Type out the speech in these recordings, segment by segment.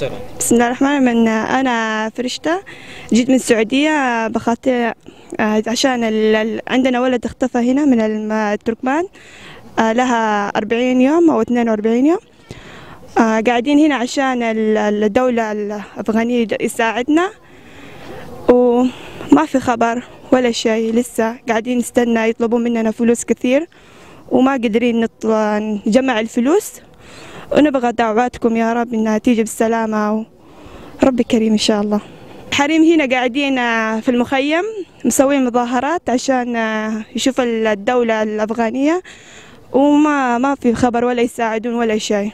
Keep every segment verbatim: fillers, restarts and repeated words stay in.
بسم الله الرحمن الرحيم. أنا فرشتة، جيت من السعودية بخاطر، آه، عشان ال... ال- عندنا ولد اختفى هنا من الم- التركمان. آه، لها أربعين يوم أو اثنين وأربعين يوم. آه، قاعدين هنا عشان ال- الدولة الأفغانية يساعدنا، وما في خبر ولا شيء. لسه قاعدين نستنى، يطلبون مننا فلوس كثير وما قادرين نطلع نجمع الفلوس، ونبغى دعواتكم يا رب إنها تيجي بالسلامة، وربي كريم إن شاء الله. حريم هنا قاعدين، آه، في المخيم مسوين مظاهرات عشان، آه، يشوف الدولة الأفغانية، وما ما في خبر ولا يساعدون ولا شيء.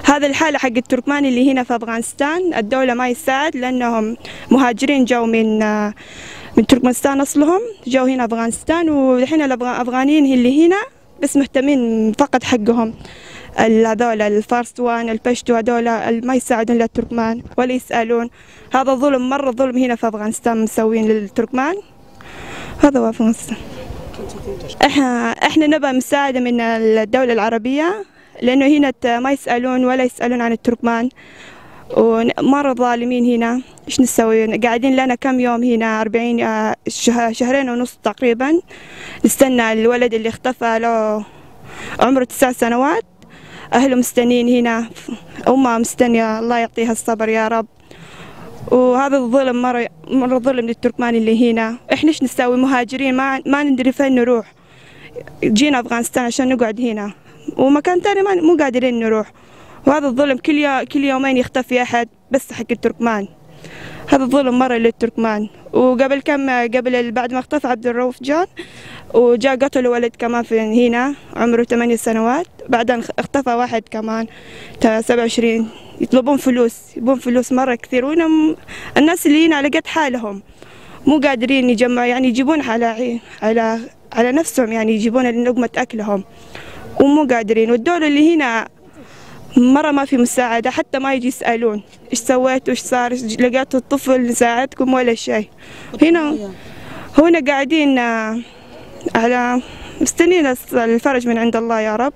هذا الحالة حق التركمان اللي هنا في أفغانستان، الدولة ما يساعد لأنهم مهاجرين جو من، آه، من تركمانستان أصلهم، جو هنا أفغانستان، والحين الأفغانيين اللي هنا بس مهتمين فقط حقهم. ال- هذول الفارسوان، البشتو، هذول ال- ما يساعدون للتركمان ولا يسألون. هذا ظلم، مرة ظلم هنا في أفغانستان مسوين للتركمان. هذا هو أفغانستان. إحنا، إحنا نبى مساعدة من الدولة العربية، لأنه هنا ت- ما يسألون ولا يسألون عن التركمان، ومرة ظالمين هنا. إيش نسوي؟ قاعدين لنا كم يوم هنا، أربعين، آه، شه- شهرين ونص تقريبًا، نستنى الولد اللي اختفى له عمره تسع سنوات. أهله مستنين هنا، أمه مستنية، الله يعطيها الصبر يا رب. وهذا الظلم مرة، مرة ظلم للتركمان اللي هنا. إحنا إيش نسوي؟ مهاجرين، ما، ما ندري فين نروح. جينا أفغانستان عشان نقعد هنا، ومكان تاني ما، مو قادرين نروح. وهذا الظلم، كل يو-، كل يومين يختفي أحد، بس حق التركمان. هذا الظلم مرة للتركمان. وقبل كم، قبل ال-، بعد ما اختفى عبد الرؤوف جان، وجاء قتلوا ولد كمان في هنا عمره ثمانية سنوات، بعدين اخ-، اختفى واحد كمان، تا-، سبعة وعشرين. يطلبون فلوس، يبون فلوس مرة كثير، وهنا م-، الناس اللي هنا على قد حالهم، مو قادرين يجمعوا، يعني يجيبون على عي-، على، على نفسهم، يعني يجيبون لقمة أكلهم، ومو قادرين. والدول اللي هنا مرة ما في مساعدة، حتى ما يجي يسألون: "إيش سويت؟ وإيش صار؟ إيش لقيتوا الطفل؟ نساعدكم ولا شيء؟" هنا، هنا قاعدين، آه، على، مستنيين الس-، الفرج من عند الله يا رب،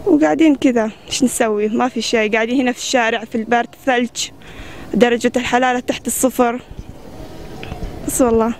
وقاعدين كذا. إيش نسوي؟ ما في شيء، قاعدين هنا في الشارع في البرد، ثلج، درجة الحرارة تحت الصفر. بس والله.